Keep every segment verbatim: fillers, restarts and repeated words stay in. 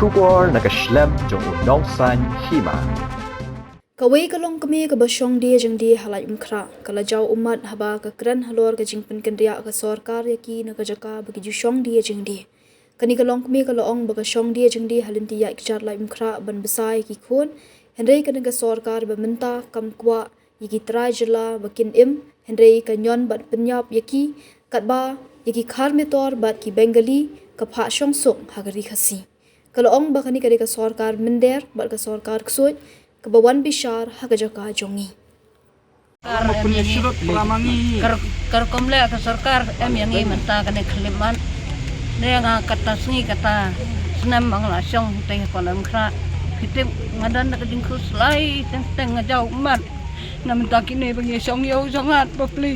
Khubor na ka shlem jong u Nongsaiñ Hima. Kawei ka longkmie kaba shong die jingdie ha Laitumkhrah ka la jaw ummat haba ka kren halor ka jingpynkynriah ka sorkar ïa ki na ka jaka ba ki ju shong die jingdie. Kane ka longkmie ka la ong ba ka shong die jingdie ha lynti ïaid kjat Laitumkhrah ban bsa ïa ki khun, hynrei kane ka sorkar ba mynta kam kwah ïa ki trai jylla ba kin im, hynrei ka ñion bad pynïap ïa ki, katba ïa ki Khar Metor bad ki Bengali ka phah shong suk ha ka ri Khasi. Ka la ong ba kane ka dei ka sorkar mynder bad ka sorkar ksuid kaba wan bishar ha ka jaka jong ngi. Kar, kar, kar kum leh ka sorkar em ïa ngi mynta kane khyllipmat. Ne nga kata sngi kata snem ma nga la shong te ha Laitumkhrah. Phi tip nga don da ka jingkhuslai teng teng nga jaw ummat. Na mynta kine ba ngi shong ïew shong hat bapli.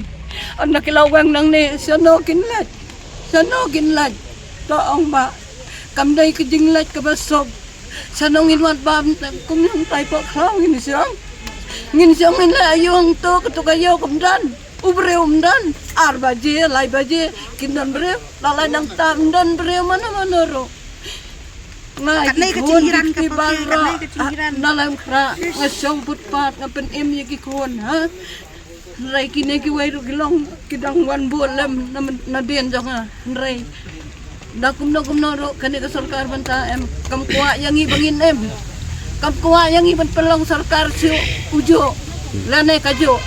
Ynda ki la weng nangne shano kin leit, shano kin leit. To ong ba kam dei ka jingleit kaba suk. Shano ngin wan bam kum nang tai pok khlaw ngin shong. Ngin shong ngin leh aïu hangto kato ka ïew kam don. U briew um don. Ar baje, lai baje kin don briew. La lai nangta um don briew mano mano ruh. Nga ïa ki khun ki kti baroh na Laitumkhrah nga shong putpat nga pynim ïa ki khun ha. Hynrei kine kiwei ruh ki long ki dang wan bud lem na, nadien jong nga. Hynrei da kumno kumno ruh kane ka sorkar mynta em kam kwah ïa ngi ba ngin im. Kam kwah ïa ngi ban pynlong sorkar shuh ujuh lane kajuh.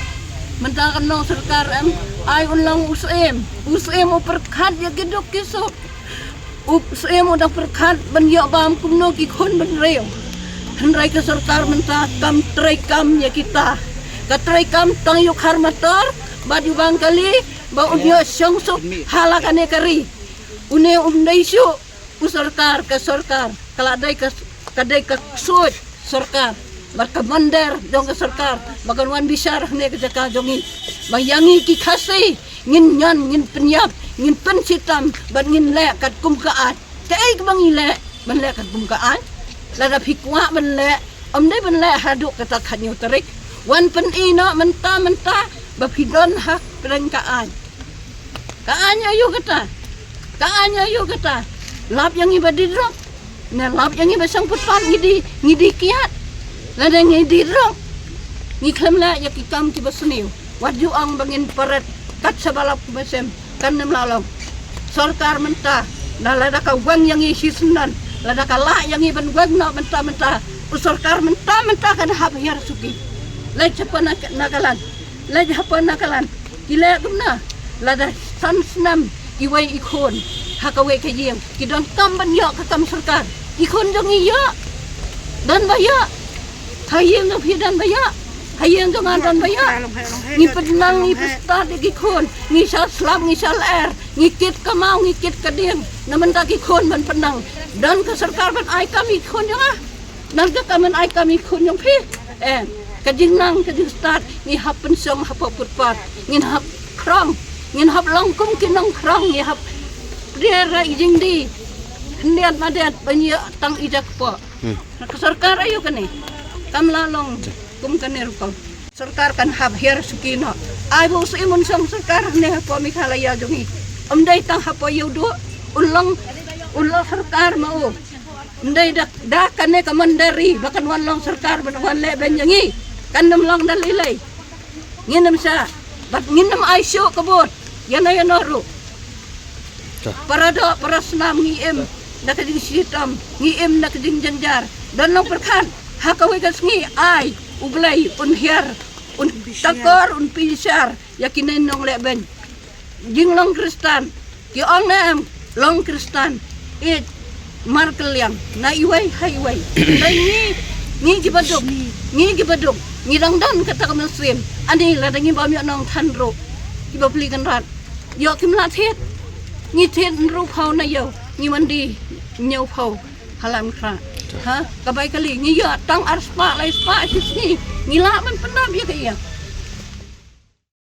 Mynta ka nongsorkar em ai un long u syiem. U syiem u pyrkhat ïa ki duk ki suk. U syiem u dang pyrkhat ban ïoh bam kumno ki khun bynriew. Hynrei ka sorkar mynta kam treikam ïa kita. Ka treikam tang ïa u Khar Metor bad ïa u Bengali ba un ïoh shong suk ha la kane ka ri. Une um dei shuh u sorkar, ka sorkar ka la dei ka, ka dei ka ksuid sorkar bad ka mynder jong ka sorkar ba kan wan bishar hane ka jaka jong ngi. Ba ïa ngi ki Khasi ngin ñion, ngin pynïap, ngin pynshitom bad ngin leh katkum ka aiñ. Kaei kaba ngi leh ban leh katkum ka aiñ? Lada phi kwah ban leh, ym dei ban leh haduh kata khathynñiew tarik. Wan pyni noh mynta mynta ba phi don ha pdeng ka aiñ. Ka aiñ aïu kata? Ka aiñ aïu kata? Lap ïa ngi ba die drok. Ne lap ïa ngi ba shong putpat ngi die, ngi die kiad. Lada ngi die drok, ngi khlem leh ïa ki kam kiba sniew. Wat ju ong ba ngin peret kat shaba lap kumba shem, kan ym lah long. Sorkar mynta, na lada ka weng ïa ngi shisynran, lada ka lah ïa ngi ban weng noh mynta mynta, u sorkar mynta mynta kan hap hiar suki. Leit shapoh Nagaland, leit shapoh Nagaland. Ki leh kumno? Lada san snem iwei i khun ha kawei ka ïing, ki donkam ban ïoh ka kam sorkar. I khun jong ngi ïoh? Don ba ïoh? Ha ïing jong phi don ba ïoh? Ha ïing jong nga don ba ïoh? Ngi pynang, ngi pynstad ïa ki khun, ngi shah slap, ngi shah lyer, ngi kit ka maw, ngi kit ka dieng. Na mynta ki khun ban pynang, don ka sorkar ban ai kam ïa ki khun jong nga? Nang ka kam ban ai kam ïa ki khun jong phi. Eh, ka jingnang ka jingstad ngi hap pynshong hapoh putpat. Ngin hap khrong, ngin hap long kum ki nongkhrong, ngi hap pdier ïa i jingdie. Khyndiat madiat ban ïoh tang i jakpoh. Hmm. Na ka sorkar aïu kane? Kam lah long kum kane rukom. Sorkar kan hap hiar suki noh. Ai ba u syiem un shong sorkar ne hapoh Meghalaya jong ngi. Ym dei tang hapoh ïew duh. Un long, un long sorkar ma u. Ym dei da, da kane ka mynder ri ba kan wan long sorkar ban wan leh beiñ ïa ngi. Kan ym long da lei lei. Ngin ym shah bad ngin ym ai shuh ka vote ïa no ïa no ruh. Para doh para snam ngi im da ka jingshitom, ngi im da ka jingjynjar. Don long pyrkhat ha kawei ka sngi ai U Blei un hiar, un takor, un pynshar ïa kine nongleh beiñ. Jinglong Khristan, ki ong ne em, long Khristan ïeit markylliang na iwei ha iwei. Hynrei ngi, ngi kiba duk, ngi kiba duk, ngi dang don kata ka mynsiem. Ani lada ngi bam ïa nongthan ruh, kiba pli kynrad ïoh kim lah thied. Ngi thied hynriewphew na ïew, ngi mandi hynñiewphew ha Laitumkhrah. Ha, ka bai kali ngi ïoh tang arspah laispah shi sngi. Ngi lah ban pyndap ïa ka ïing.